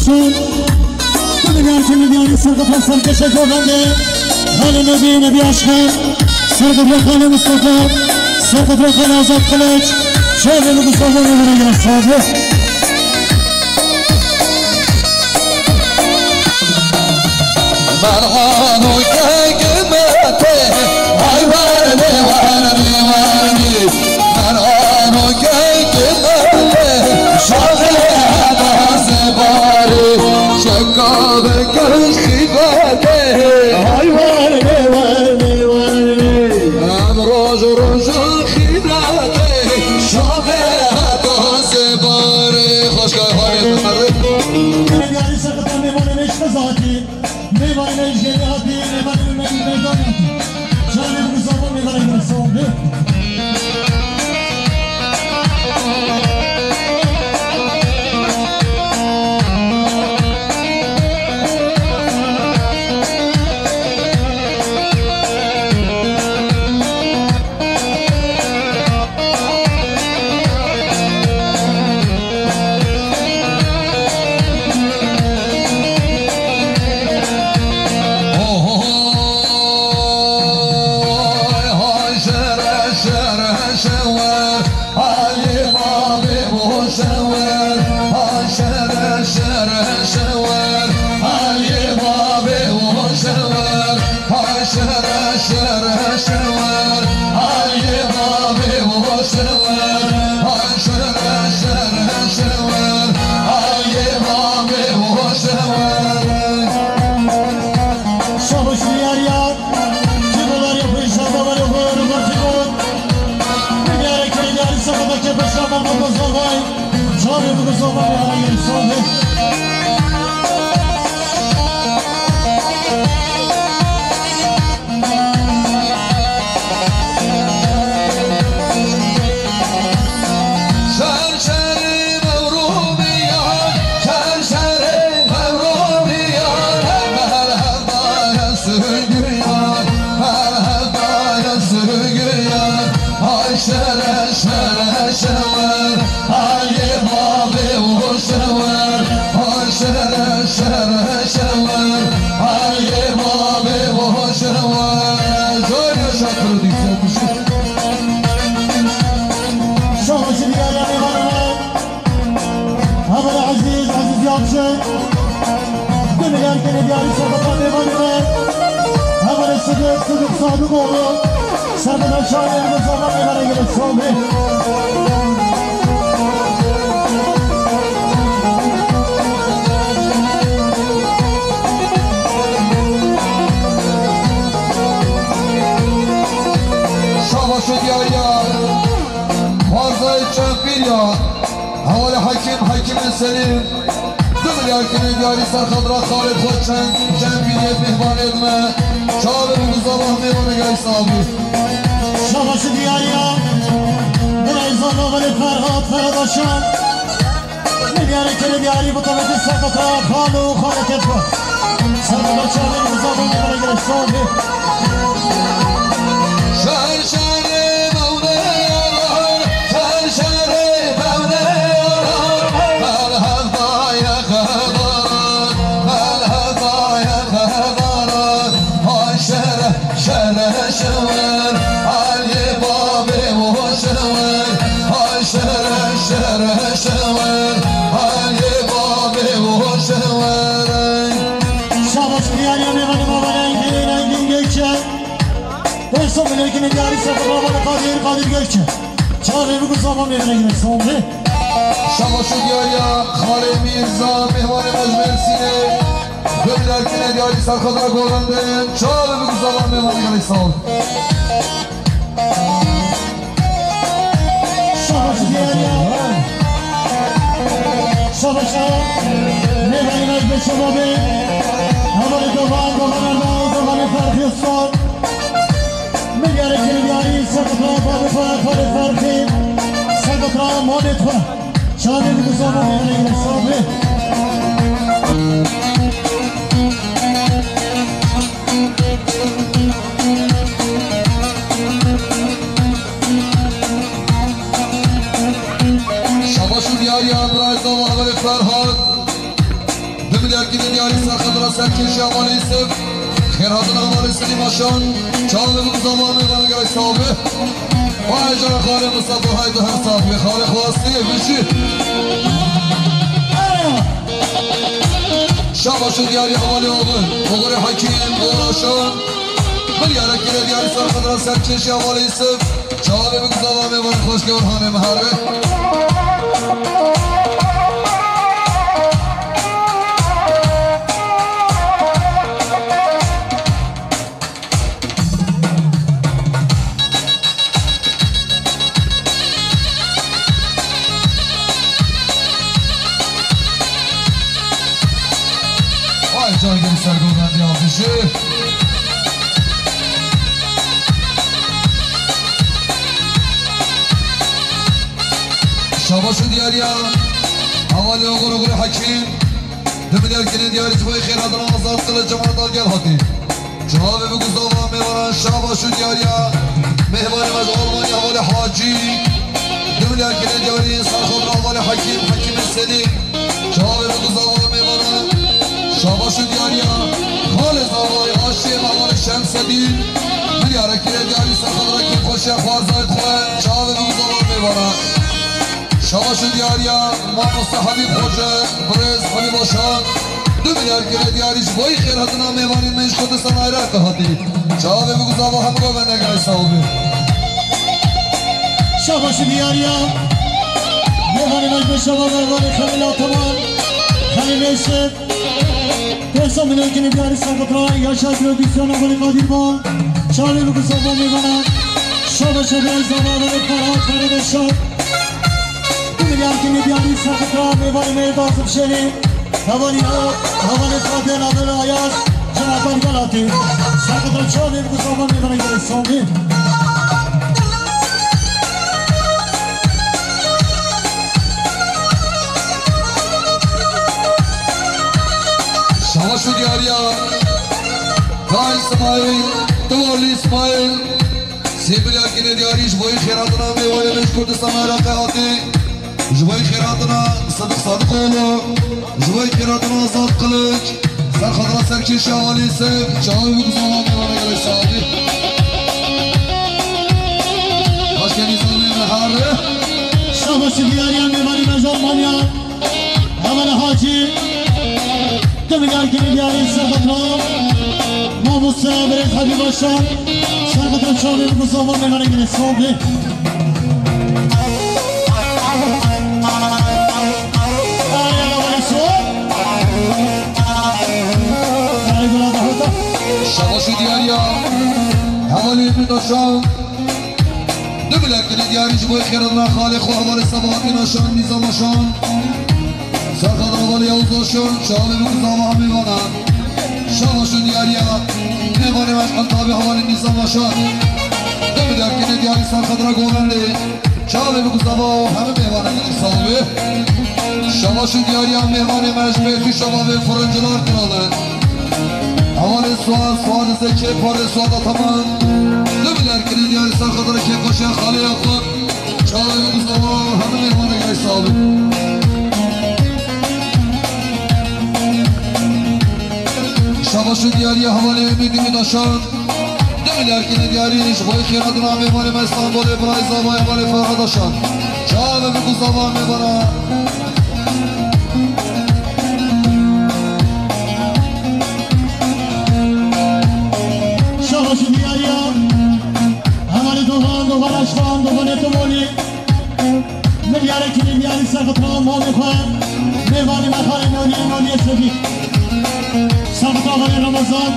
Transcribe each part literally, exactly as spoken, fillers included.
Çûn. Dibînin ku milyarî serqefan serkeşê govendê. Xalê Nebî, Nebî Aşxan. Serqefan Xalê Mustafa. Serqefan Xalê Azad Kılıç. Şöyle bir Mustafa Ömer'e göre sağdı. Merhano kekimete, ay varni, varni, varni. Merhano kekimete, şaxê heda zebari, şeka ve kez xîbete. Ay varni, varni, varni. Em roj roj xîbete, şaxê heda zebari. Xoşkay halê. Mêvanê me ji gerê hatî, mêvanê me ji gerê hatî, mêvanê me ji meydanê hatî. Canê min zava mêvanê me sağ be. Hay şere şere şewer, ay bavê hoşewer. Hay şere şere şewer, ay bavê hoşewer. Şabaş diyar ya, kibolar yapın, şabalar yapın, kurtibon. Bir yere kere yarı sabah da kepe şabalar da zavay. Çavê biguzova me vana yê sovê. Şer şerê mewrûmiyan, şer şerê mewrûmiyan, her hevdaya sürgüyan, her hevdaya sürgüyan. Hay şere şere şewer, ay bavê hoşewer. Hay şere şere şewer, ay bavê hoşewer. Zor yaşa Kurdistan. Şabaşi diyar ya mêvanê me. Hevalê Ezîz, Ezîz Yalçın. Du milyar kene diyarî serbetan mêvanê me. Hevalê Sidik, Sidik Sadıkoğlu. Serbetan şairê me zaman mêvanê gele sovê. Şabaş û diyar ya. Xwarzayê çend pîr ya. Hevalê Hekîm, Hekîmê Selîm. Du milyar kine diyarî ser xatira xalê xwe çend, çend pîriyê mêhvanê me. Çavê min zava mêvanê gay sabî. Şabaş û diyar ya. Birayê zava Velê Ferhat, Ferhat Aşan. Milyarê kene diyarî bu taveti ser xatira xalo û xalekê xwe. Ser xatira çavê min zava mêvanê gele sovê. Şer şerê mewne yaran, şer şerê mewne yaran. Her hevdaya xedaran, her hevdaya xedaran. Hay şere şere şewer, ay bavê hoşewer. Hay şere şere şewer, ay bavê hoşewer. Şabaş diyar ya mêvanê me Engin, Engin Gökçe. Perso bilekini diyarî ser xatira Kadir, Kadir Gökçe. Çavê biguzova mêvanê gele sovê. Şabaş û diyar ya xalê Mîrza, mêvanê me ji Mêrsînê. Du milyar kine diyarî ser xatira govendê. Çavê biguzova mêvanê gele sovê. Şabaş diyar ya. Şabaş ya. Mêvanê me ji şema be. Hevalê dovan, dovan Erdal, dovan Ferxî Usta. Milyarê kene diyarî ser xatira bavê xwe, xalê Ferxî. Ser xatira malê xwe. Çavê biguzova mêvanê gele sovê. Şabaş û diyar ya birayê zava Hevalê Ferhat. Dergînê diyarî serxedra serkêşiya Malê Yusuf. Xêr hatin hevalê Selîm Aşan. Çavê min zava mêvana gerek sabi. Vay can xalê Mustafa Haydu her sabi. Xalê xwastî, bijî. Şabaş û diyarî hevalê Oğur. Oğurê Hekîm, Oğur Aşan. Milyara kire diyarî serxedra serkêşiya Malê Yusuf. Çavê min zava mêvana xweşke Orhanê Miharê. Vay can gel sergodan ya bizi. Şabaş û diyariya. Hevalê Oğur Oğurê Hekîm. Du milyar kine diyarî ji bo xêr hatina Azad Kılıç, Cemal Dalgel hatî. Çavê min zava mêvana şabaş û diyariya. Mêvanê me ji Almanya hevalê Hacî. Du milyar kine diyarî serxedra hevalê Hekîm, Hekîmê Selîm. Çavê min zava mêvana şabaş û diyariya. Xalê zavayê aşê me hevalê Şemsedîn. Milyara kine diyarî serxedra kêfxweşiya xwarzayê xwe. Çavê min zava mêvana. Şabaş û diyariya mamoste Habîb Xoce, birêz Habîb Aşan, du milyar kire diyarî ji bo xêr hatina mêvanên me ji Kurdistan Iraqê hatî. Çavê min zava hemû re bende gel saw be. Şabaş û diyariya mêvanê me ji Beşeva, mêvanê Xelîl Ataman, Xelîl Reşid. Pênc sed milyon kinê diyarî serxedra Yaşar Prodüksiyon, hevalê Kadir Bal. Çavê min zava mêvana. Şabaş û diyariya zava hevalê Ferhat Ferhat Şah. Du milyar kinê diyarî serxedra mêvanê me Dazim Şerî. Hevalê o, hevalê Fatih Nadir Ayaz. Cemaat Galatî. Serxedra çavê min zava mêvana gelê Somî. Şabaş û diyariya. Ka Îsmaîl, Tiwarli Îsmaîl. Sê milyar kinê diyarî ji bo xêr hatina mêvanê me ji Kurdistan Iraqê hatî. Ji bo xêr hatina Sadiq Sadiqoğlu. Ji bo xêr hatina Azad Kılıç. Serxedra serkêşiya Walî Sev. Çavê min zava mêvana gelê saxî. Başkenî zanê me her. Şabaş û diyariya mêvanê me ji Almanya. Hevalê Hacî, du milyar kinê diyarî serxedra mamoste birêz Habîb Aşan, serxedra çavê min zava mêvana gelê saxî. Ay, ay, ay, ay, so. Ay, ay, ay, ay, ay. Şabaş û diyariya hevalê Ümit Aşan. Du milyar kinê diyarî ji bo xêr hatina xalê xwe hevalê Sebahatîn Aşan, Nîzam Aşan. Serxedra hevalê Yavuz Aşan, çavê min zava mêvana. Şabaş û diyariya mêvanê me ji Antabi hevalê Nîzam Aşan. Du milyar kinê diyarî serxedra govendê. Çavê min zava û hemû mêvanê min saw be. Şabaş û diyariya mêvanê me ji Bêtî Şababê Firincilar Kralı. Hevalê Suat, Suat Zeki, parê Suat Ataman. Du milyar kinê diyarî serxedra kêfxweşiya xalê Yakup. Çavê min zava hemû mêvanê gelê saw be. Şabaş û diyariya hevalê Ümîd Ümîd Aşan. Du milyar kinê diyarî ji bo xêr hatina mêvanê me Stenbolê birayê zava hevalê Ferhat Aşan. Çavê min zava mêvana. Şabaş û diyariya hevalê Dogan, Dogan Aşkan, Doganê Timonî. Milyarê kinê diyarî serxedra mamê xwe. Mêvanê me xalê Nûrî, Nûrî Yesefî. Serxedra hevalê Remezan.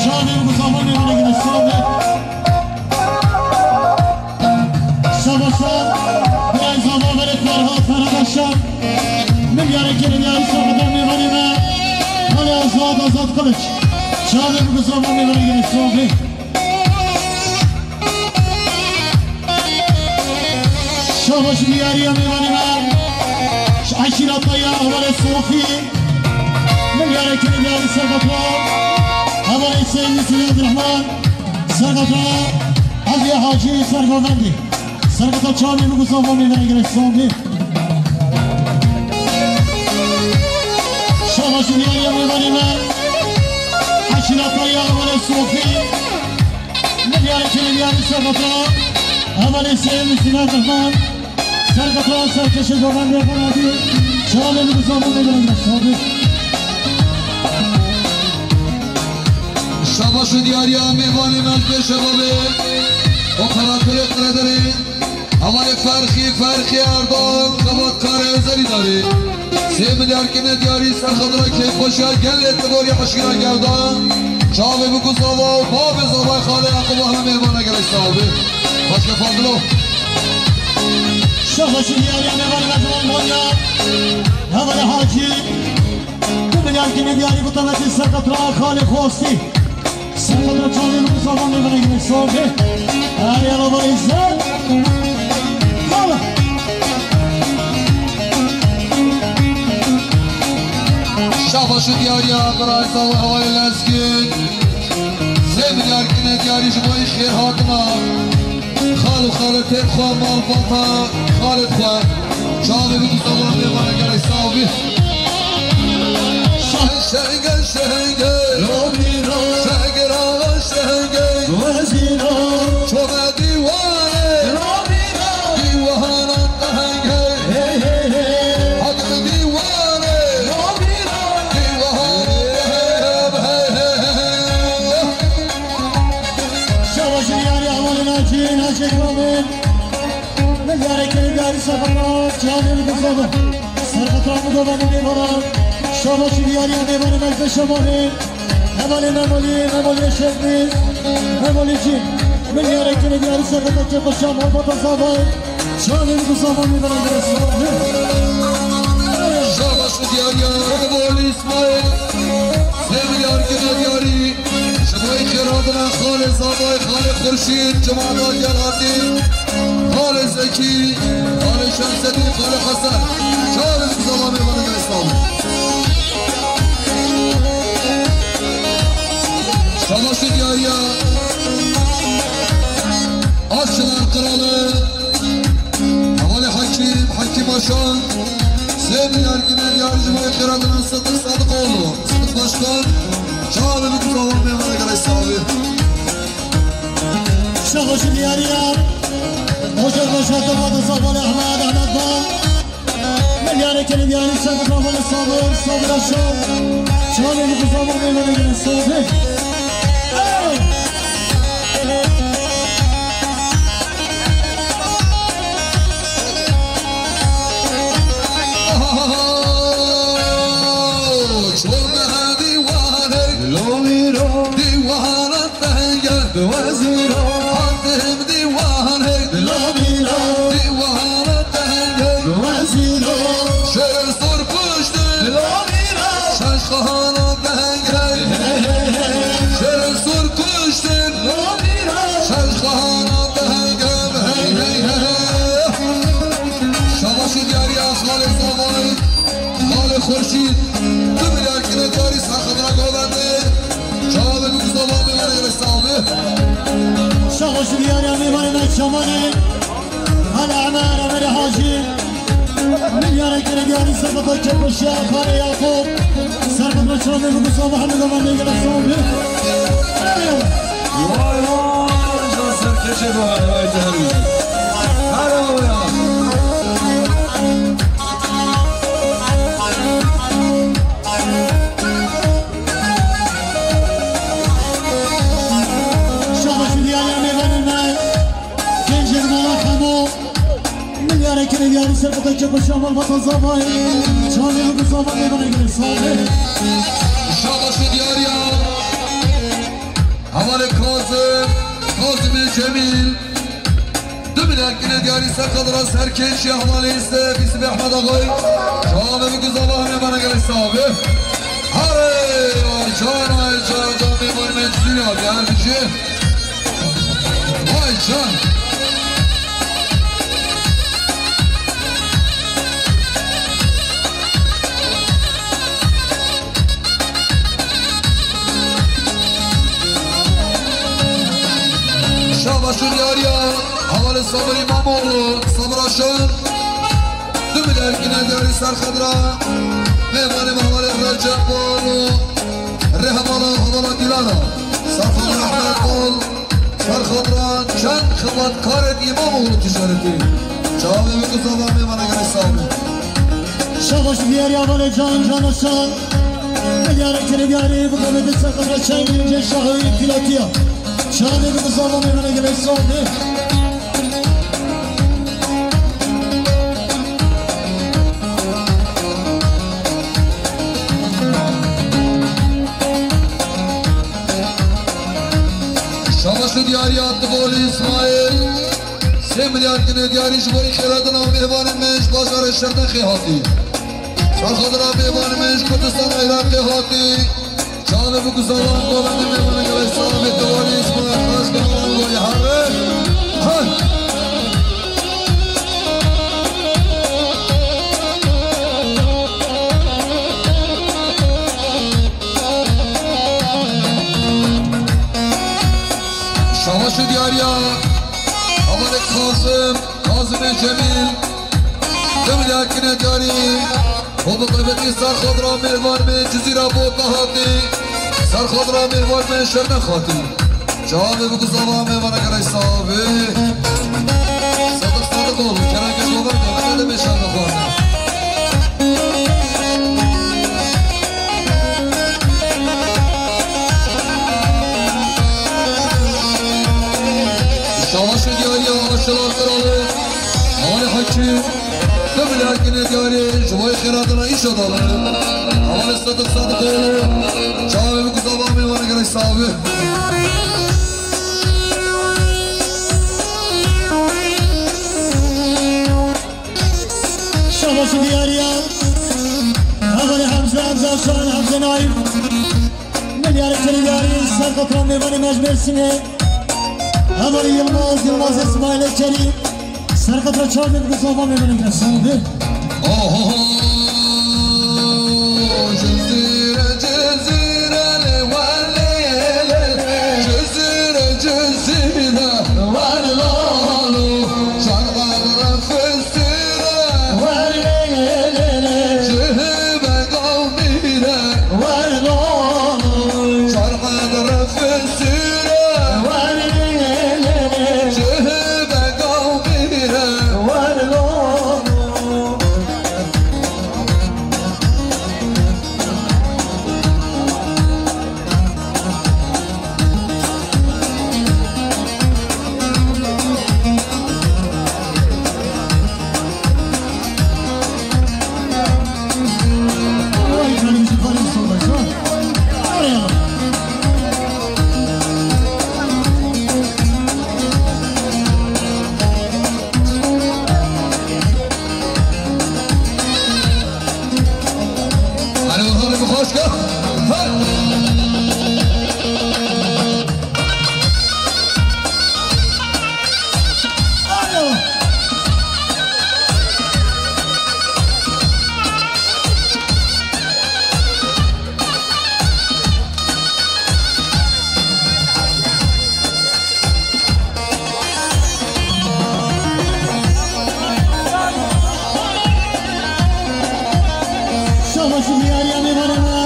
Çavê min zava mêvanê gelê saw be. Şabaşa, birayê zava hevalê Ferhat, Ferhat Aşan. Milyarê kinê diyarî serxedra mêvanê me. Xalê Azad, Azad Kılıç. Çavê min zava mêvanê gelê saw be. Şabaş û diyariya mêvanê me. Ji eşîra Teyar hevalê Sofî. Milyarê kinê diyarî serxedra hevalê Seyîd Seyîd Rehman. Serxedra Ezî Hacî Sergovendî. Serxedra çavê min zava mêvanê gelê saw be. Şabaş û diyariya mêvanê me. Heşîna Tayya, hevalê Sofî. Milyarê kêlê diyarî serxeta. Hevalê Seyîd Hüsnî Abdurrahman. Serxeta serkeşê Govan Bey Ferhadî. Şabaş û diyariya mêvanê me, pêşe babê. Operatörê Qeredenê. Hevalê Ferxî, Ferxî Erdal, xebatkarê Özel Îdarê. Sê milyar kine diyarî serxedra kêfxweşiya gelê Tirorî eşîra Gerdan. Çavê Bikû Zava û babê Zavay xalê Yakuba heme mêvana gelek sax bî. Başka Fadilo. Şabaş û diyariya mêvanê me Almanya. Hevalê Hacî. Du milyar kine diyarî bu teveti serxedra xalê Xostî. Serxedra çavê min savan min vine yine sorge. Ay, yala, vay, zat. Yala. Şabaş û diyariya, birayê Zava hevalê Lezgîn. Sê milyar kine diyarî ji bo xêr hatina. Xal û xaletê xwe, malbata xalê xwe. Çavê Bikû Zava mêvana gelek sax bî. Şeng, şeng, şeng, şeng. Şeng, axa, şeng. Çome dîwarê. Dîwana teheng. Hey, hey, hey. Hakim dîwarê. Dîwana teheng. Hey, hey, hey. Şabaş û diyariya hevalê Nacî, Nacî Kamil. Milyarê kêlê diyarî serxeta, çavê Bikû Zava. Serxeta Bikû Zava mêvana. Şabaş û diyariya mêvanê me, pêşe babê. Hevalê Memolî, Memolî Şevbî. Memolî cî. Milyarê kêlê diyarî serxeta kêfxweşiya malbata Zava. Çavê Bikû Zava mêvana. Şabaş û diyariya Memolî. Sê milyar kine diyarî. Ji bo xêr hatina xalê Zavay, xalê Xurşîd, cemaeta Diyarbekir, xalê Zekî, xalê Şemsedîn, xalê Hesen. Çavê Bikû Zava mêvanê gelek sax bî. Şabaş û diyariya. Aşçılar Kralı. Hevalê Hekîm, Hekîm Aşan, sê milyar kine diyarî ji bo xêr hatina Sidik Sadikoğlu, Sidik Başkan, çavê Bikû Zava mêvana gelek sax bî. Şabaş û diyariya, hoca başa tevada Zavalê Ehmed, Ehmed Bal. Milyarê kêlê diyarî serxedra hevalê Sabir, Sabir Aşan. Çavê Bikû Zava mêvana gelek sax bî. Hey! Çome dîwarê. Lo mîro. Dîwana tehenge. Wezîro. Hatim dîwarê. Lo mîro. Dîwana tehenge. Wezîro. Şêr sor kuştin. Lo mîro. Şaş kahana tehenge. Şêr sor kuştin. Lo mîro. Şaş kahana tehenge. Hey, hey, hey. Şabaş û diyariya xalê Zavay, xalê Xurşîd, du milyar kine diyarî serxedra Govendê. Çavê Bikû Zava mêvanê gelek sax bî. Şabaş û diyariya mêvanê me Çamanê. Hala Emer, Emer Hacî. Milyarê kêlê diyarî serxeta kêfxweşiya xalê Yakup. Serxedra çavê Bikû Zava heme mêvana gelek sax bî. Hey! Vay vay, can serkeşê be, vay vay, tehlike. Her o ya. Şabaş û diyariya mêvanê me. Gencê Mala Hemo. Milyarê kêlê diyarî serxeta kêfxweşiya malbata Zavayê. Çavê Bikû Zava mêvana gelek sax bî. Şabaş û diyariya. Hevalê Kazim, Kazimê Cemîl. Du milyar kine diyarî serxedra serkeşiya hevalê Yusuf, Yusuf Ehmed Axay. Çavê Bikû Zava mêvana gelek sax bî. Harê, vay can, ay can, can, mêvanê me Cizîrê, Diyarbekir. Vay can. Şabaş û diyariya hevalê Sabir Îmamoğlu, Sabir Aşan. Du milyar kine diyarî serxedra. Mêvanê mehmalê Recep Bal û rêhemala hevala Dîlana. Serxwedra Ehmed Bal, serxwedra çend xebatkarên Îmamoğlu ticaretî. Çavê wî ku zava mêvana gelek sax be. Şabaş diyarî hevalê Can Can Aşan. Diyarê kerê diyarî bi qemetê serxwedra çend kincê şahî pîlotiya. Çavê wî ku zava mêvana gelek sax be. Şabaş û diyariya Tivolî Îsmaîl, sê milyar kinê diyarî ji bo xêratina mêvanê me ji bajarê Şerdenxê hatî. Serxwedira mêvanê me ji Kurdistan Iraqê hatî. Çavê bi ku zava mêvanê mêvanê gelek sax be Tivolî Îsmaîl, xas be Tivolî here. Hay! Şabaş û diyariya hevalê Kazim, Kazimê Cemîl, du milyar kinê diyarî. Û bi qemetî serxwedra mêvan me Cizîra Bota hatî, serxwedra mêvan me Şernex hatî. Çavê bi ku zava mêvana gelek sax be. Sadiq Sadiqoğlu, kereke gover de, hadi de meşan xwarde. Şabaş û diyariya Aşilar Kralı, Ali Hakim. Demir Erkin'e diyarî, ji bo xêratina îşa dane. Hevalê Sadiq Sadiqoğlu, çavê bi ku zava mêvana gelek sax be. Şabaş û diyariya hevalê Hemze, Hemze Şahin, Hemze Naif. Milyarê kerî diyarî, serxwedra mêvanê me ji Mêrsînê. Hevalê Yilmaz, Yilmaz Îsmaîlê Kerî. Serxwedra çavê bi ku zava mêvanê gelek sax be. Oho, Cizîre, Cizîre, le, wa, le, le, le. Cizîre, Cizîre, wa, le, la, lo. Şarxwedra fistîre, wa, le, le, le, le. Cihê be gav bîre, wa, le, la, lo. Şarxwedra fistîre, wa, le, le, le, le. Cihê be gav bîre, wa, le, la, lo. Alo, hadi bu hoş gel. Hey! Alo. Şabaş û diyariya mêvanê me.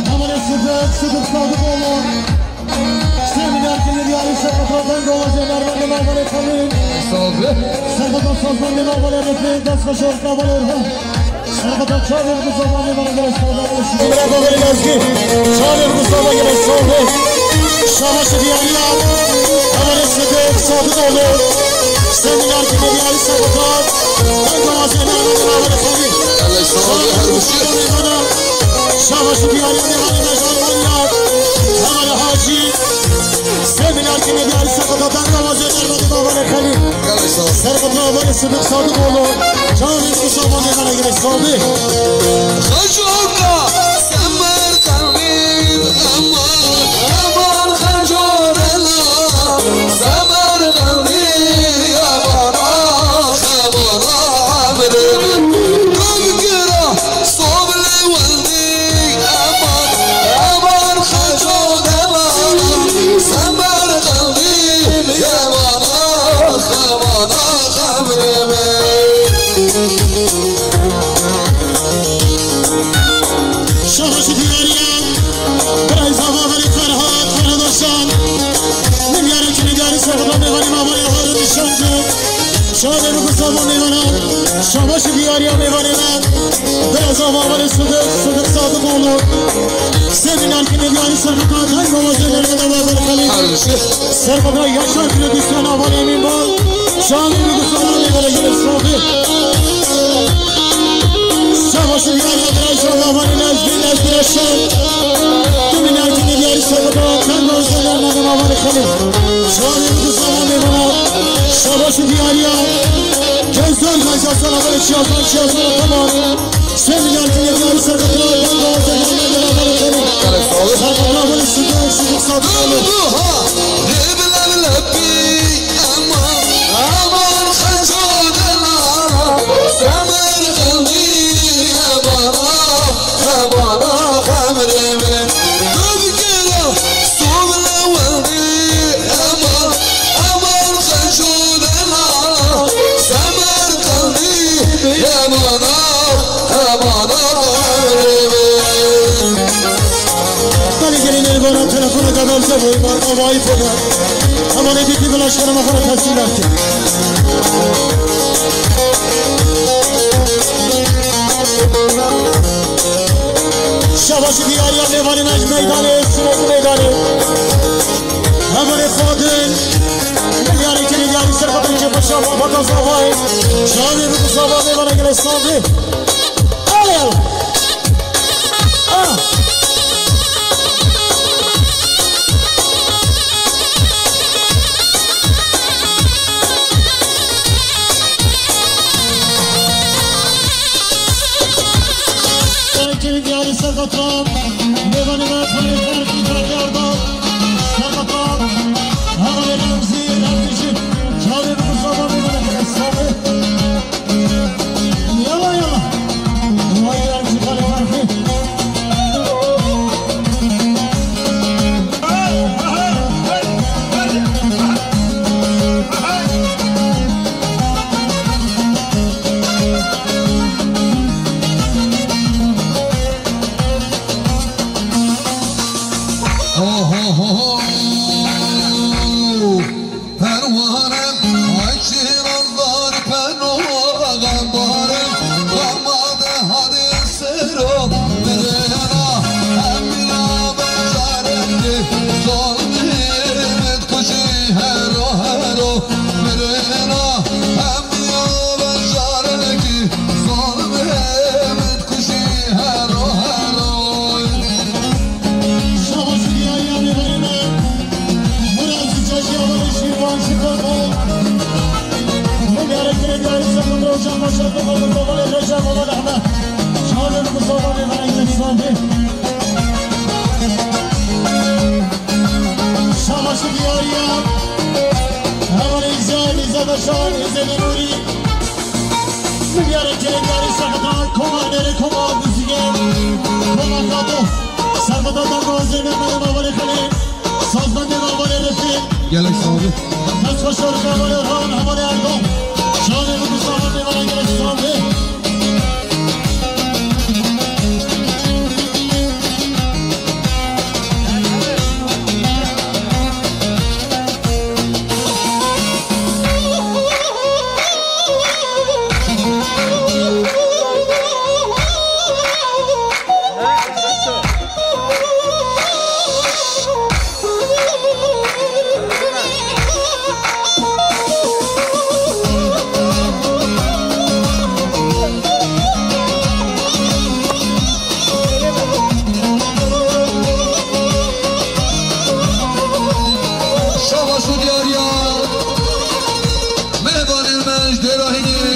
Hevalê Sidik, Sidik Sadiqoğlu. Sê milyar kinê diyarî serxwedra deng awazê nermendê me hevalê Xelîl. Estağfurullah. Serxwedra sazmendê me hevalê Refîk, dest xweş û hevalê Orhan. Serxwedra çavê bi ku zava mêvana gelek sax be. Emre Babayê Lezgî, çavê bi ku zava gelek sax be. Şabaş û diyariya hevalê Sidik Sadiqoğlu. Sê milyar kinê diyarî serxwedra deng awazê nermendê me hevalê Xelîl. Gelek sax be, her bişî. Şabaş û diyariya mêvanê me ji Almanya. Hevalê Hacî. Sê milyar kinê diyarî serxwedra deng awazê nermendê me hevalê Xelîl. Gelek sax. Serxwedra hevalê Sidik Sadiqoğlu. Çavê bi ku zava mêvana gelek sax be. Xecoka Semerqendî, eman, eman, Xeco dela, Semerqendî, eman, eman, emrim, gum gira, sob le wendî, eman, eman, Xeco dela, Semerqendî, eman, eman, emrim. Diyariya mêvanê me, biraz ava Sidik, Sidik Sadiqoğlu. Seminar ki diyari Serkata, Dayı Babası, Dayı Babası, Dayı Babası. Serkata Yaşar Prodüksiyon, Aval Emin Bal. Şahin Yıldız Aval Emin Bal, Yıldız Aval. Savaşı Diyariya, biraz ava Nezmi, Nezmi Reşen. Seminar ki diyari Serkata, Dayı Babası, Dayı Babası. Şahin Yıldız Aval Emin Bal. Savaşı Diyariya. Gözler, gözler, sana böyle çiyazlar, çiyazlar, tamam. Sen bir yardım et, yarı sakatına, ben de olacak, ben de beraber edelim. Sakatına böyle sıkı, sıkı, sıkı. Belê gelî mêrvana telefona gadan zevay bar avayî fona. Ama ne bitti bu laşkara mafana teslim etti. Şabaşı diyar ya meyvanı meydanı, sınavı meydanı. Hemen efendim. Yarı kere yarı serkatın ki paşa baba da zavay. Şabi bu zavay bana gele sabi. Al al. Ah. Yarı kere yarı serkatın. Meyvanı meydanı. Ho, ho, ho, ho. Perware, ay şîrazdarî peno xandare, damadê hadê sero, mirêna, hemiya becarekê, zalmê min kujî hero hero, mirêna, hemiya becarekê, zalmê min kujî hero hero. Şabaş diyariya mêvanê me. Murat Çeşya ve Şirvan Şirvan. Mübarek Kırıklar İstanbul Hocam Başkanı Babalı Babalı Recep Babalı Ahmet. Şabaş Mustafa ve Babalı İslam Bey. Şabaş diyariya. Hemen İzzet, İzzet Aşan, İzzet Nuri. Milyarê kerê diyarê serketa koma nêrê koma muzîkê, koma xato. Serketa dango zêne meyê mavalê xelê. Sazmendê mavalê Refîk. Gelek sağ olun. Dest xweş û hevalê Ran, hevalê Erdoğan. Şanê min Mustafa mêvana gelek sağ olun. Şabaş û diyariya. Mêvanên me ji dêra hînê.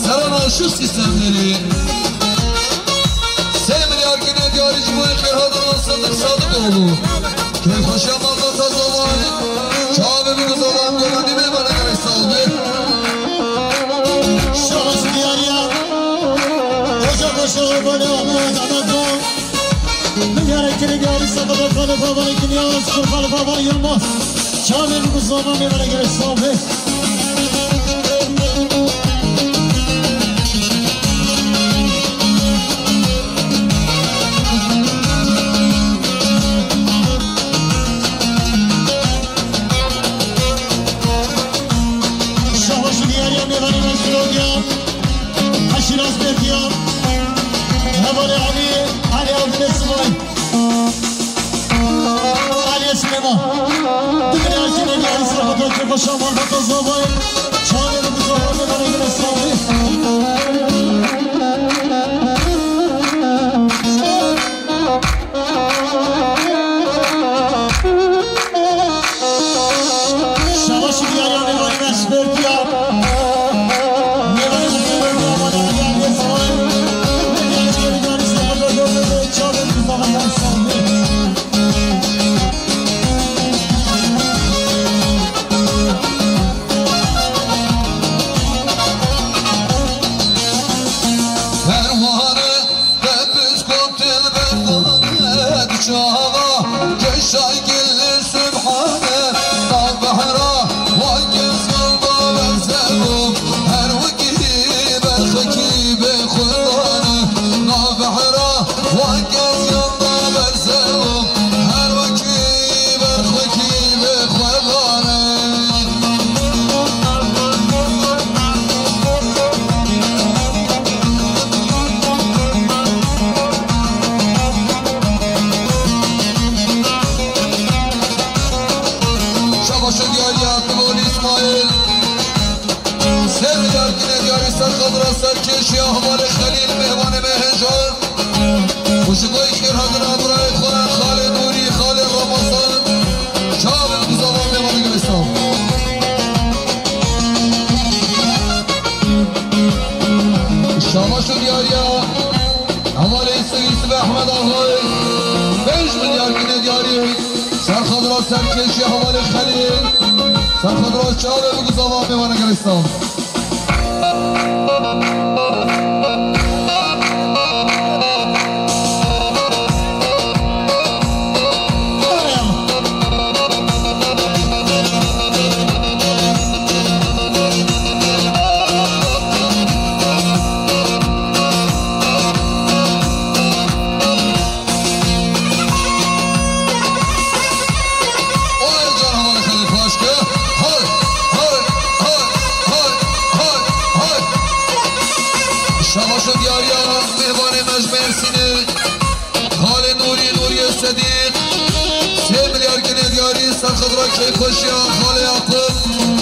Serana şu sîstemlerî. Sê milyar gine diyarî ji bo xêrhatina Sadiq Sadiqoğlu. Kêfxweşiya malbata Zovay. Çavê min ku Zovan Golandî mêvana gerek sağ be. Şabaş diyariya. Hoca Koşa Obane Ahmet Ahmet Doğan. Milyara kiri diyarî Sadiq Xalifa Bali Kinyas, Xalifa Bali Yılmaz. Çavê min ku Zovan mêvana gerek sağ be. Şabaş diyariya mêvanê me ji Filotiya. Şaban Bata Zavay, Çağrı Buzova, Mevana Güneş Sağlığı. Şabaş Diyarya, Mevana Güneş Berdiya. Mevana Güneş Berdiya, Mevana Güneş Sağlığı. Çağrı Buzova, Mevana Sağlığı. Perwane te piskot dilber dane çava, keşay gilli Sübhane, nav behra, wa kezgan da berzevo, her wekî berxekî bê xwedane, nav behra, wa kezgan da berzevo, her wekî berxekî bê xwedane. Şabaşo diyariya Timol İsmail. Sê milyar gine diyarî ser xadra serkêşiya hevalê Xelîl, mêvanê me hêja. Û ji bo xêrhatina birayê xwe, Xalê Nûrî, Xalê Ramazan, çavê ku zavan mêvanê Gulîstan. Şabaş û diyariya hevalê Yusuf, Yusuf Ehmed Axay, pênc milyar gine diyarî, ser xadra serkêşiya hevalê Xelîl, ser xadra çavê ku zavan mêvanê Gulîstan. Oy can hevalê Xelîl xweş ke. Hay, hay, hay. Şabaş û diyariya mêvanê me ji Mêrsînê. Xalê Nûrî, Nûriyê Sedîq. Sê milyar gine diyarî ser xadra keyfxweşiya Xalê Yaqub.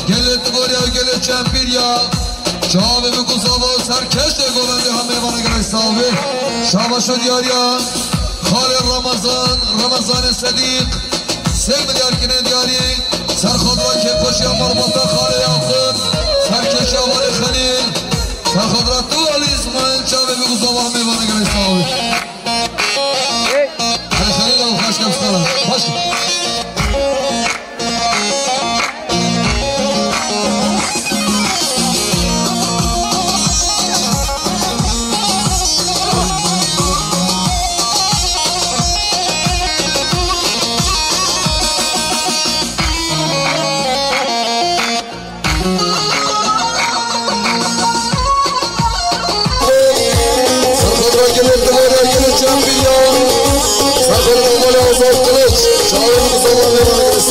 Gelê Tigoriya, gelê Çempîriya. Çavê bi ku zava serkeşê govendê ha mêvanê gelek savê. Şabaş û diyariya Xalê Ramazan, Ramazanê Sedîq. Sê milyar gine diyarî ser xadra kêfxweşiya malbata Xalê Yaqub, serkêşiya Walê Xelîl, ser xadra tu Walî Îsmaîl, çavê bi ku zava mêvanê gelek savê. Hele Xelîl ew xweş ke, xweş ke. Serxadra gelê Tigoriya, gelê Çempîriya. Serxadra Mala Azad Kılıç. Çağrı Mustafa Meydan Kılıç.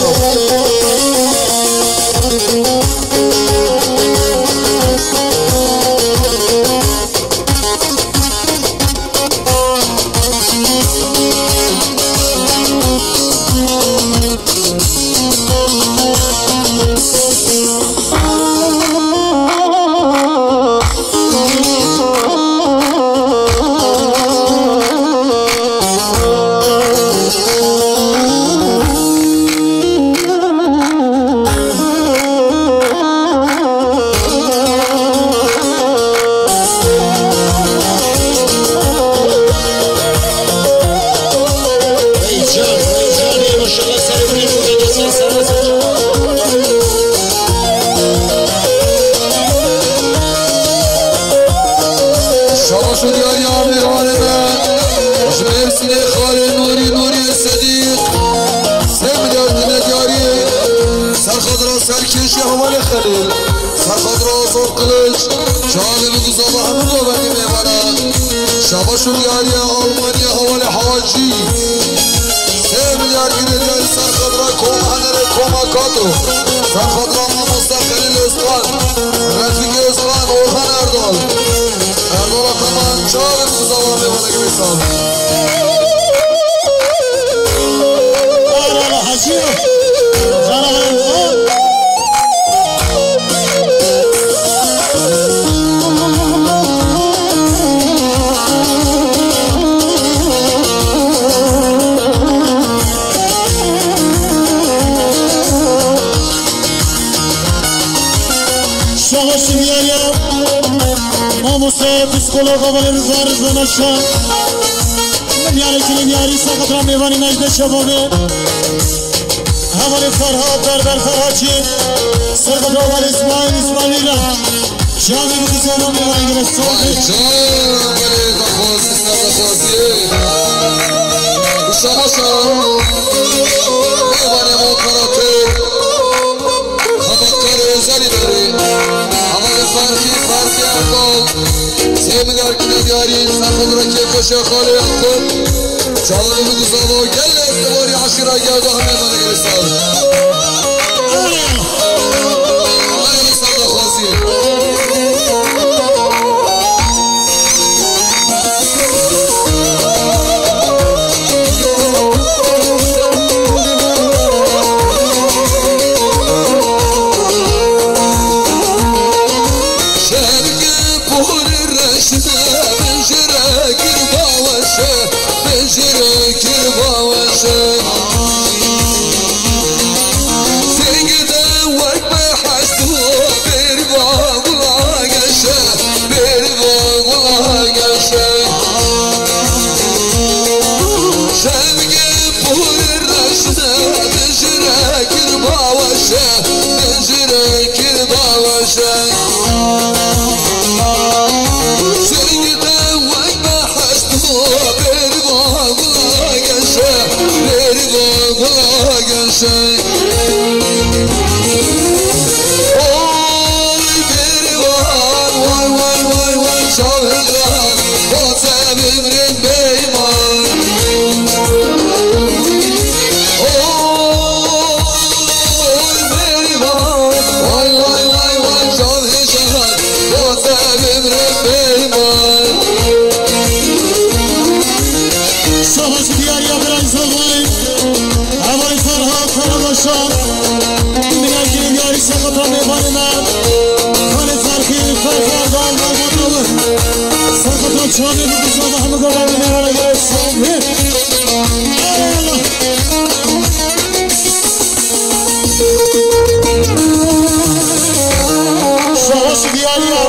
Şabaş û diyariya mêvanê me, ji Mêrsînê Xalê Nûrî, Nûriyê Sedîq, sê milyar gine diyarî, serxadra serkêşiya hevalê Xelîl, serxadra Azad Kılıç, çavê bi ku zava hemû govendê mêvana. Şabaş û diyariya Almanya hevalê Hacî. Sê milyar gine diyarî serxadra koma Henerê, koma Kato. Serxadra mamosta Xelîl Özkan, Refîk Özkan, Orhan Erdal. Erdal Ataman, çavê bi ku zava mêvana gine sağ. Ara Hacî. Ara Hacî. Ola Xavalê Rıza, Rıza Naşa. Milyarê kirin yarî ser xatira mêvanê Necde Şebabê. Hevalê Ferhat, Berber Ferhatçî. Ser xatira Hevalê İsmail, İsmail Hîra. Şahê bi kuzana mêvanê gere sobe. Vay can, belê daxwazî, ser daxwazî. Şabaşa. Mêvanê mo karatê. Xebatkarê özel îdarê. Hevalê Ferqî, Ferqî Erdal. Sê milyar kine diyarî, ser xwe re kêfxweşe xalê Yakup. Çavê min duzalo, gelê Estewarî eşîra gelda hemê me digire sağ. Ay, ser daxwazî. Şevke porê reşne, bijire kir baweşe, bijire kir baweşe. Sêngê de wek behest bû, bêrî va gula geşe, bêrî va gula geşe. Şevgê porê reşne, bijire kir baweşe, bijire kir baweşe. Sêngê de wek behest bû, bêrî va gula geşe, bêrî va gula geşe. Oy bêrîvan, vay, vay, vay, vay, şahidran, bo te bimrin beyman. Oy bêrîvan, vay, vay, vay, vay, şahidran, bo te bimrin beyman. Savaş diyar ya biraz olmayın. Hevalê Ferhat Karabaşan, milyar kirin yarî ser xatira mêvanê me. Xalê Ferqî, Ferqî Erdal, Malbatavir. Ser xatira çavê bi duzana hemû gavê mêvana gere sobe. Eyvallah. Şabaş diyar ya.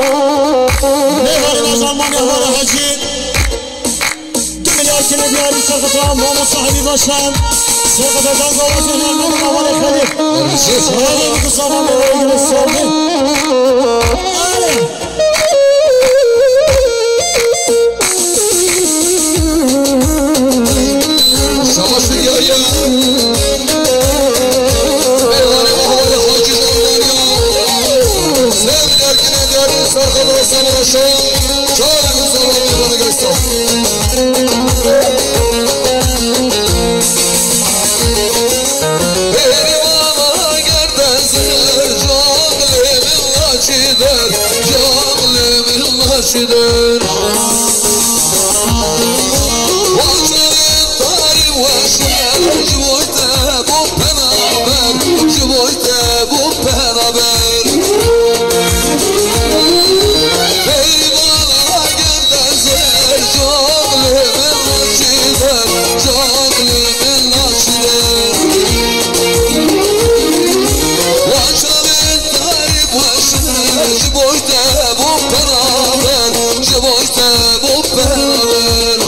Mêvanê me ji Almanya, Hevalê Hecî. Du milyar kine diyarî ser xatira Mamo sahibî başan. Ser xatira danga wazê Mamo Hevalê Xelîl. Çavê min duzana mêvanê gere sobe. Alê. Şabaş diyar ya. Mêvanê me Hevalê Hacî ji Almanya. Sê milyar kine diyarî ser xatira Samira Şah. Çavê min duzalo mêvanê gere sobe. Bêrîvana gerde zer, canlê min laçî der, canlê min laçî der. Waçavê tarî weşne, ji bo te bû penaber, ji bo te bû penaber. Bêrîvana gerde zer, canlê min laçî der, canlê min laçî der. Waçavê tarî weşne, ji bo te bû penaber, ji bo te bû penaber.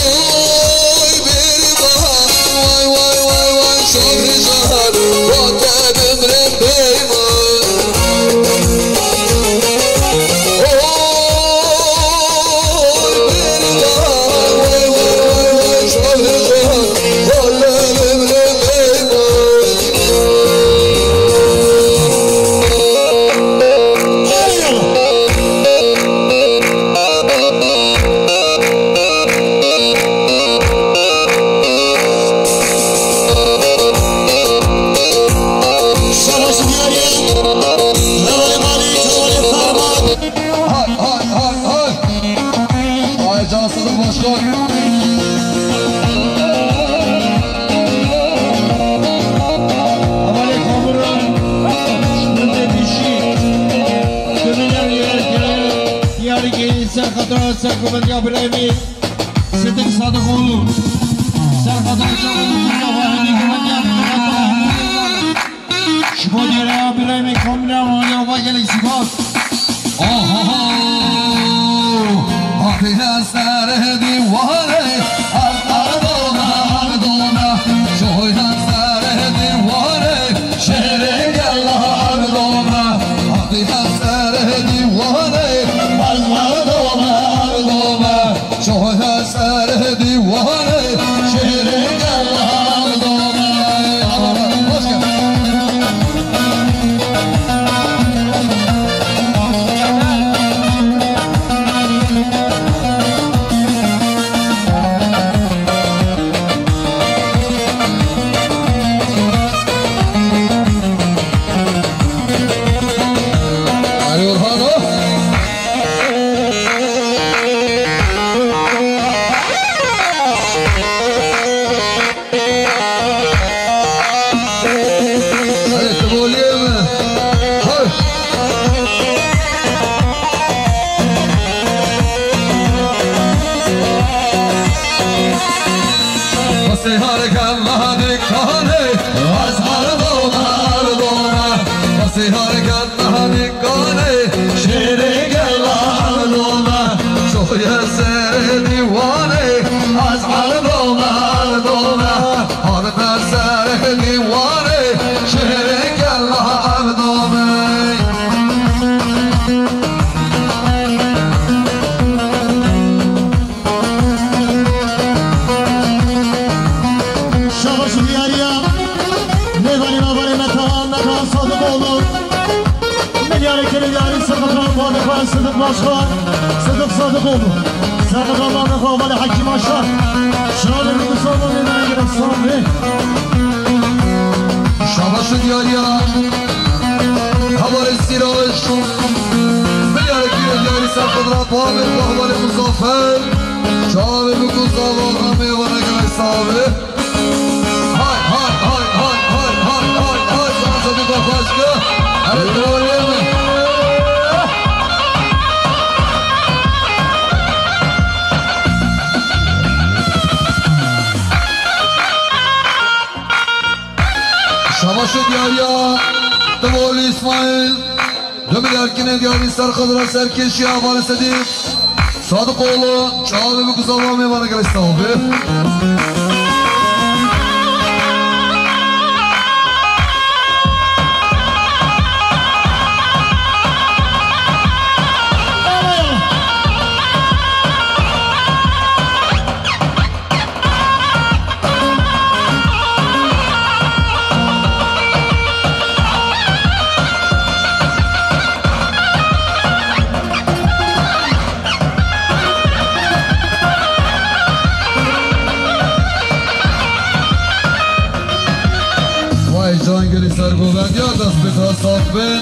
Oy bêrîvan, vay, vay, vay, vay, şahrî şahar, bo te bimrim bêrîvan. Oy bêrîvan, vay, vay, vay, vay, şahrî şahar, bo te bimrim bêrîvan. Hay, hay, hay, hay. Ay, Can Sadık Başkan. Hevalê Kamuran, Şmendê Bîşî, Gönüller Yöneticileri, Diyarî Gelin Serkatran, Serkubediya Biraymi, Sıdık Sadıkoğlu, Serkatran Çavuş, Mustafa Hedi, Gönüller Yöneticileri, Şmendê Biraymi, Kamuran, Yava Gelin Sibat. Oho! Hatice serê dîwarê, ev erdome, erdome. Şoya serê dîwarê, şêrê gela erdome. Hatice serê dîwarê, ev erdome, erdome. Şoya serê dîwarê, şêrê gela erdome. Hoş geldin. Erê Orhan o. Hadi, tu boliyê min. Hoş. Pasê harika me dikanê, ez erdome, erdome. Pasê harika me dikanê, şêrê gela erdome. Şoya serê dîwarê, ez erdome, erdome. Hatice serê dîwarê, şêrê gela erdome. Şabaş û diyariya mêvanê me, hevalê me Taha, me Taha Sadiqoğlu. Milyarê kirê diyarî Sadiq Ramazan, Sadiq Başkan, Sadiq Sadiqoğlu. Sadiq Ramazan, hevalê Hekîm Aşar. Şabaş û diyariya. Hevalê Sîrac, milyarê kirê diyarî ser xwe dira, bavê xwe hevalê Muzaffer. Çavê bikû zava, amê vana gelek sabe. Hay, hay, hay. Dansa bir bak başka. Evet, doğru mu? Şabaş û diyariya, Tivoli İsmail, du milyar kinê diyarî ser xwe dira serkêşiya hevalê Sedîq Sadiqoğlu, çavê bikû zava, amê vana gelek sabe. Vay Cangirî, sergovendiya dest bi dest hat bin.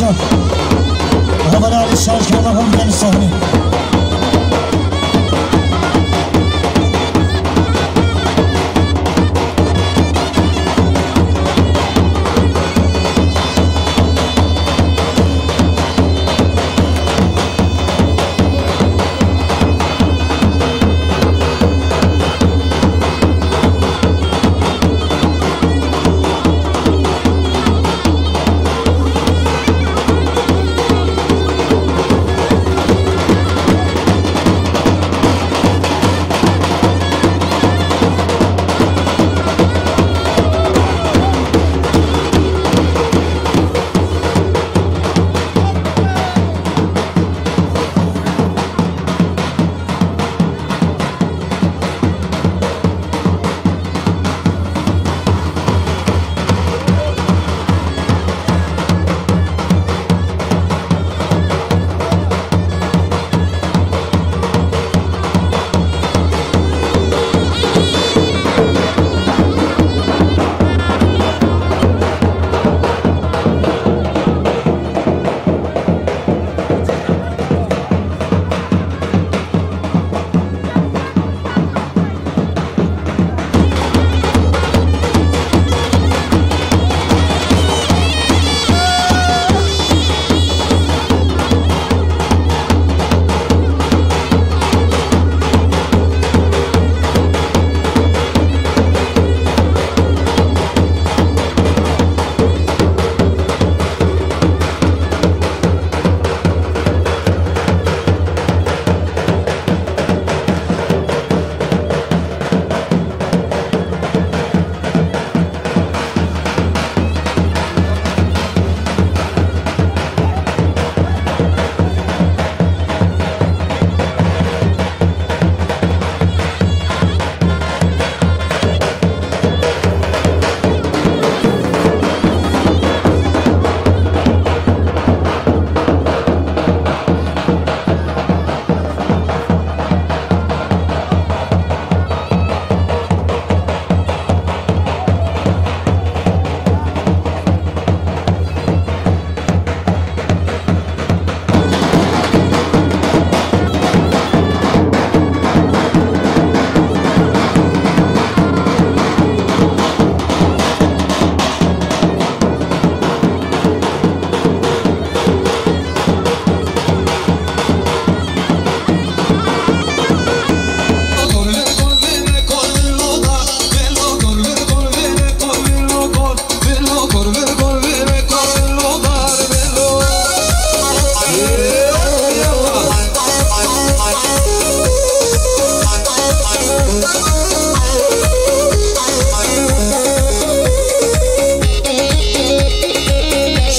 Hevalê Alî Şaş, gel bakalım, gel sahneye.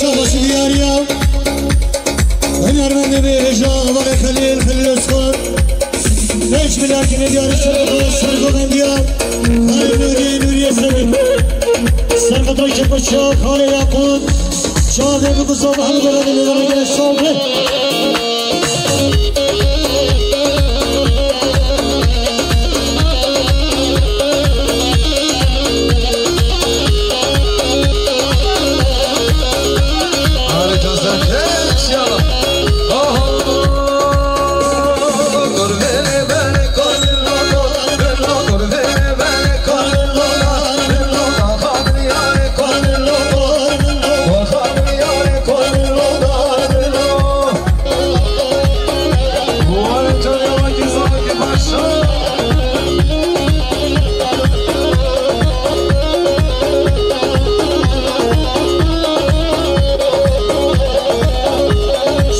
Şabaşi diyariya. Hunermendê bêhêja, hevalê Xelîl, Xelîl Özkan. Beş milyar kine diyarî serqeto, serqeto diyar. Xalê Nûrî, Nûrî Esedî. Serqeto Çepoşa, Xalê Yaqûb. Çavê bi guzava hemî belanê lê vere gere şav be.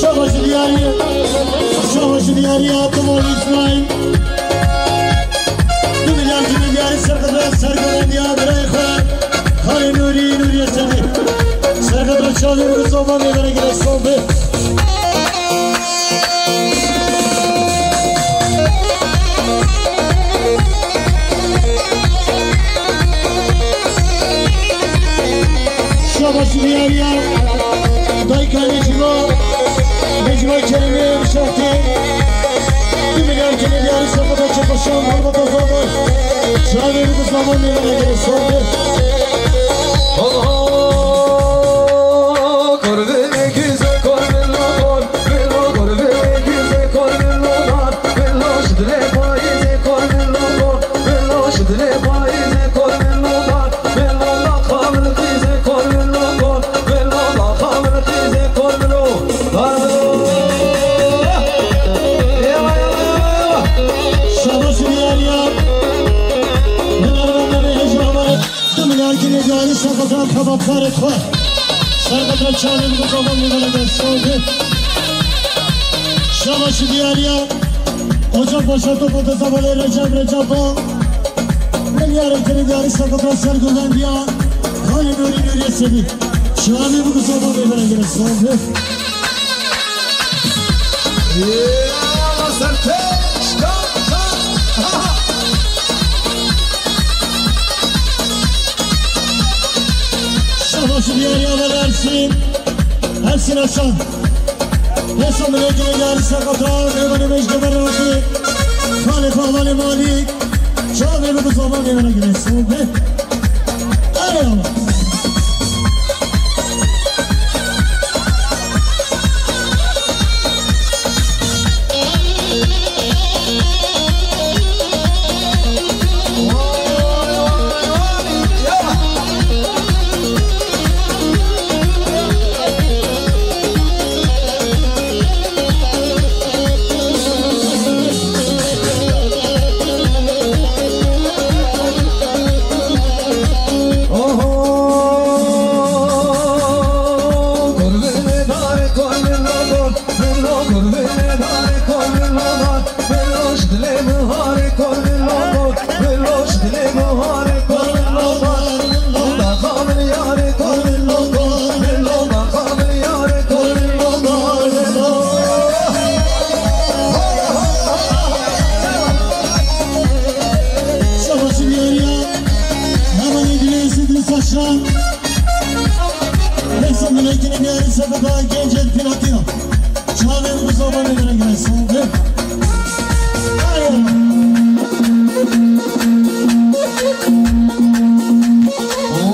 Şabaşi diyarî, şabaşi diyarî Abdullah İsmail. Du milyar kine diyarî serqeto, serqeto diya birayê xwe. Xalê Nûrî, Nûrî Esedî. Serqeto çavê bi sofa mêvere gire sobe. Şabaş diyariya. Dayka Necîba, Necîba Keremê Şahtê. Du milyar kine diyarî serqeto Çepoşan, Muhammed Azadar. Çavê bi sofa mêvere gire sobe. Xebatkarê xwe. Serqedra çavê min ku zavan min vere dest. Şabaşi diyariya. Ocak başa topa deza balê Recep Recep ba. Milyarê tenê diyarî serqedra sergovendiya. Xalê Nûrî Nûriyê Sedî. Çavê min ku zavan min vere dest. Şabaş diyariya ve Ersin. Ersin Hasan. Nesa milekine diyarî serqedra. Rêvanê Mecdê Berrakî. Xalê Pavalê Malîk. Çavê min ku zavan min vere dest. Erê ama. Savaşı bir araya, hemen ilgili Sidri Saçan. Neyse, milletini bir araya, Sefa Gencer Platino. Çavê min ku zavan min vere dest.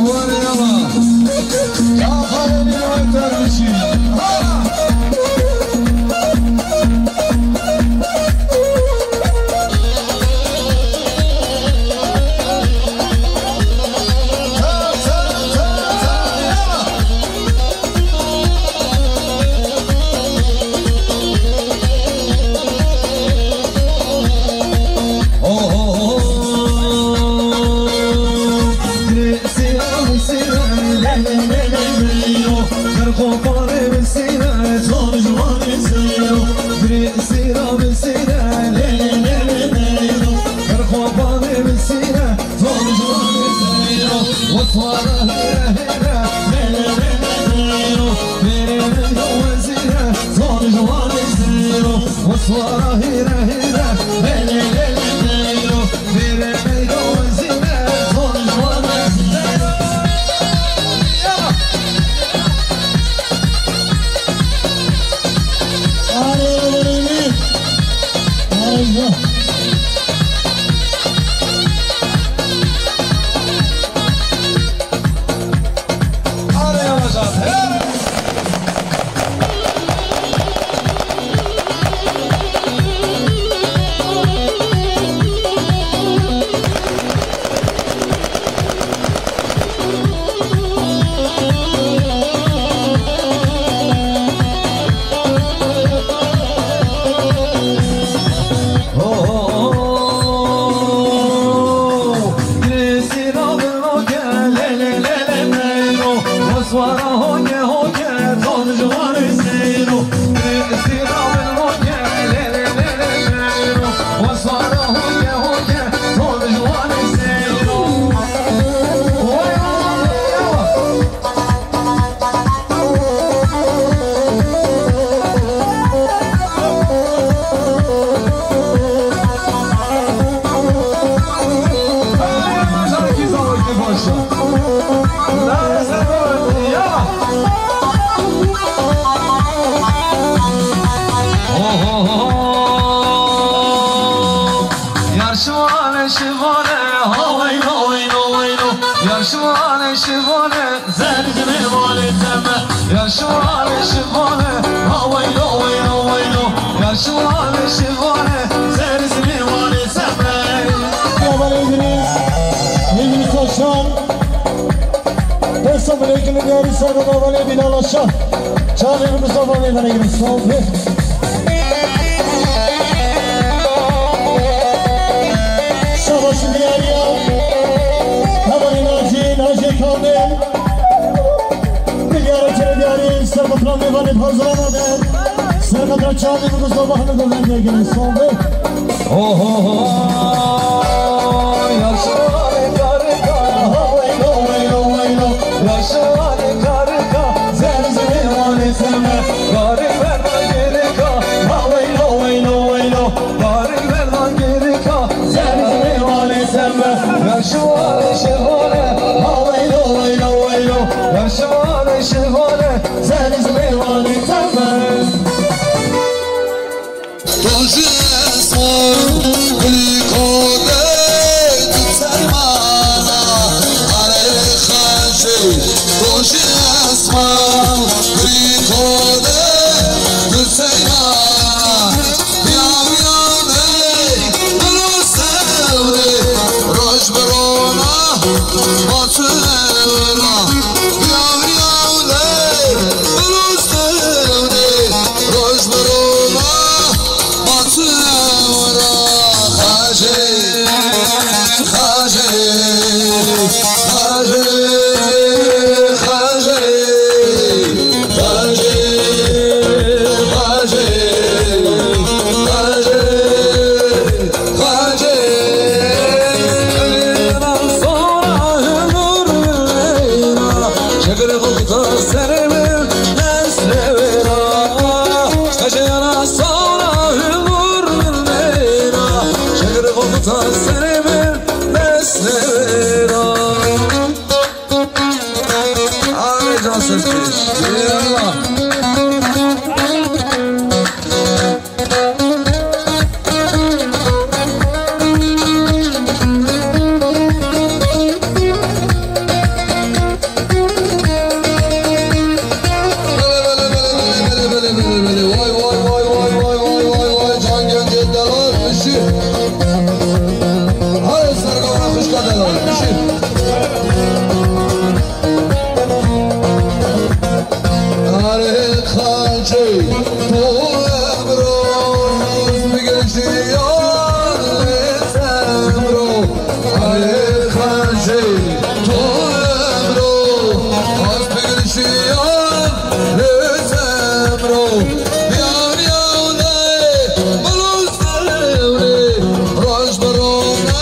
Were yala. Çaxalê min wê dervişî. Ha! Yar şivane şivane, ha weyno, weyno, weyno. Yar şivane şivane, zerjime vale teme. Yar şivane şivane, ha weyno, weyno, weyno. Yar şivane şivane, zerjime vale teme. Merhaba İdris, İdris Aşan. Pesa bilekini diğer sarı babanı Bilal Aşan. Çağrı Mustafa Bey bana gibi. Savaşı diğer ya. Havanın acı, acı kaldı. Hazırlanmadı. Serkata çağırdı, bu sabahını da ben de gelin. Soldu. Ho, ho, ho. Yaşa karika, ha, veylo, veylo, veylo. Yaşa karika, zenzime, vale, seme. Karı verme gereka, ha, veylo, veylo, veylo. Karı verme gereka, zenzime, vale, seme. Yaşa şevale, ha, veylo, veylo, veylo. Yaşa şevale, zenzime, vale, seme. Roje esma, gulî kode, tu serma, are xaje. Roje esma, gulî kode, tu serma. Biya, biya, ne, biro sewre, roj birona, ma tu evra. Biya, biya, ne, biro sewre, roj birona. Xaje, xaje, xaje, xaje, xaje, xaje, xaje, xaje. Çekir xwe serê min, dest lê wêra. Xejêra sona himûr min mêra. Çekir xwe serê min, dest lê wêra. Arê can serpêş. Eyvallah. Belê, belê, belê, belê, belê, belê, belê. Vay, vay, vay, can gencê delal, bişî. Hadi sergavana xuşka delal, bişî. Arê xancê, tu emroz bigel jiyan lê zemro. Arê xancê, tu emroz bigel jiyan lê zemro. Biya, biya, ne, belo zewre, roj birona.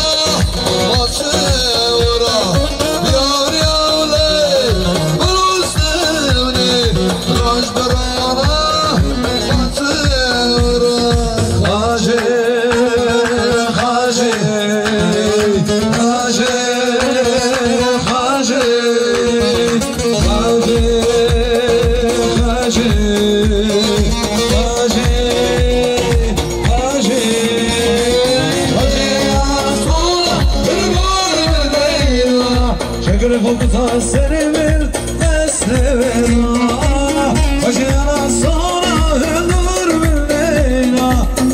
Çekir xwe kuta serê min, dest lê wêra. Xwecêra sona hindûr min neyna.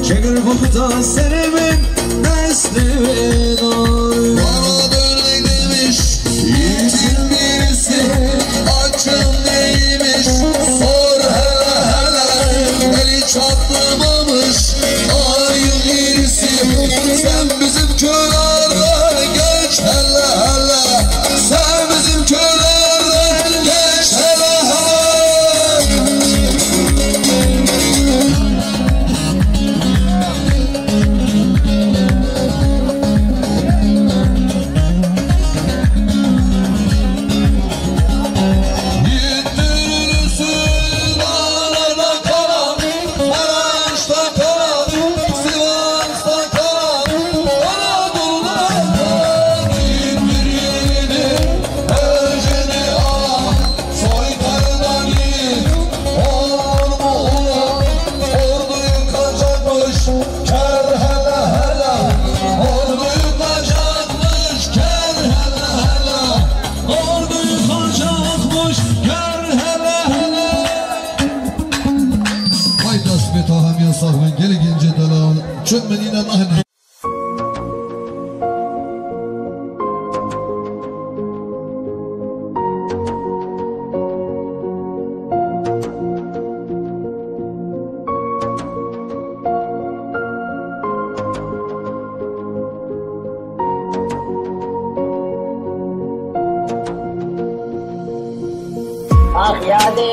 Çekir xwe kuta serê min, dest lê wêra. Bana dön demiş, yüz yıl birisi, açım neymiş, sor hele hele, eli çatlamamış, ayın iyisi. Sen bizim köylerden geç hele hele. Sen bizim köylerden geç hele hele. Vay dest bê ta hemiya sax bin, gelê gencê delal. Çi min îne nahne. Ax yadê,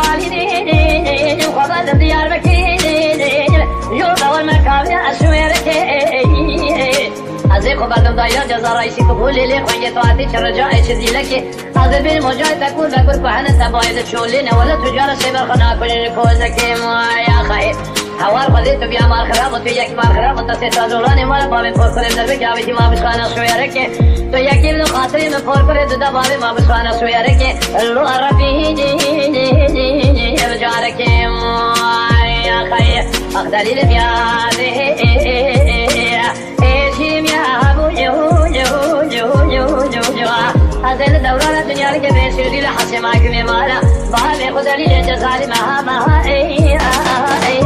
Xwebal li Diyarbekir, yol dawar me kavya eşwerekê. Ez ê xwe berdim dayra ceza raîsî ku bû lê lê xwengê taetî çi rica ê çi zîlekê. Ez ê bînim ocayê te kûr be kûr ku hene te bayê de çolê ne wele tu cara sê berxwe nakujin ji kozekê ma ya xayê. Hewar xwedê tu biya mal xirab û tu yekî mal xirab û te sê tazolanê ma bavê porxurê derbekê avêtî ma bişxana şoyerekê. Tu yekî li xatirê min porxurê tu de bavê ma bişxana şoyerekê. Lo Rebî ev carekê ma ya xayê. Ax delîlê biya. Ez ê li dewrana dinyarikê bê şêdî li hesê ma gimê mala. Bavê xwe delîlê cezalî meha meha ey, ey, ey, ey.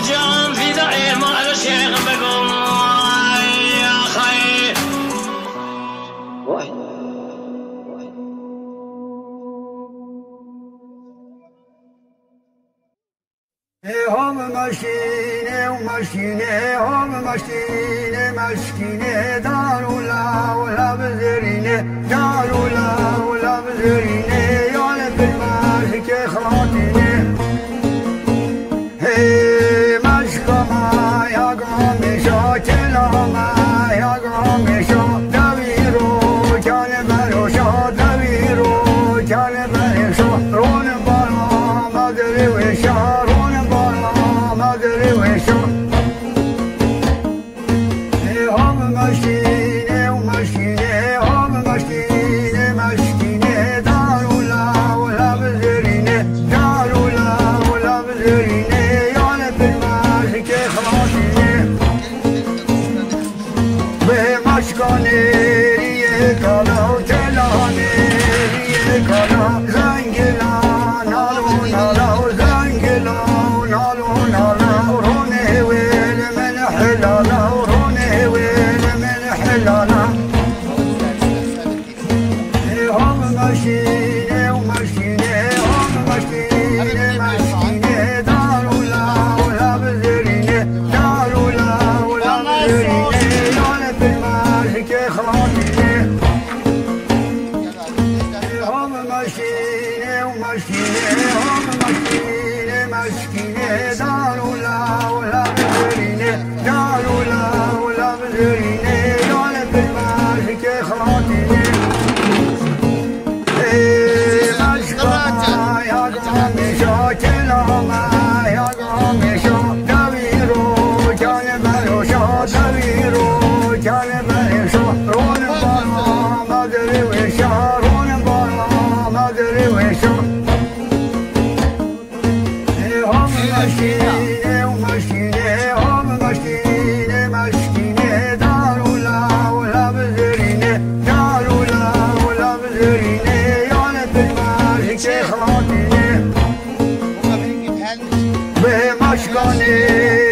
Can fidayê mal şêx bibûm, ay axay. Ê hov meşkînê û meşkînê, hov meşkînê, meşkînê, dar û law, lav zerînê, dar û law, lav zerînê, yalê pil meşkê xatînê. Hê meşka me ya gamêşa, kela me ya gamêşa, dewî ro kane beroşa, dewî ro kane beroşa, ron bara me dilê wêşa, ron bara me dilê wêşa. Ê hov meşkînê û meşkînê, hov meşkînê, meşkînê, dar û law, lav zerînê, dar û law, lav zerînê, yalê pil meşkê xatînê. Bê meşka nêriyê kala û tela nêriyê kala, zengila nal û nala û zengila nal û nala, ronê wê li min hilala, ronê wê li min hilala. Hov meşkînê û meşkînê, hov meşkînê, meşkînê, dar û law, lav zerînê, dar û law, lav zerînê, yalê pil meşkê xatînê. Hov meşkînê û meşkînê, hov meşkînê, meşkînê, dar û law, lav zerînê, dar û law, lav zerînê, yalê pil meşkê xatînê. Ê meşka me ya gamêşa, kela me ya gamêşa, dewî ro kane beroşa, dewî ro kane beroşa, ron bara me dilê wêşa, ron bara me dilê wêşa. Hov meşkînê û meşkînê, hov meşkînê, meşkînê, dar û law, lav zerînê, dar û law, lav zerînê, yalê pil meşkê xatînê. Bê meşka nêriyê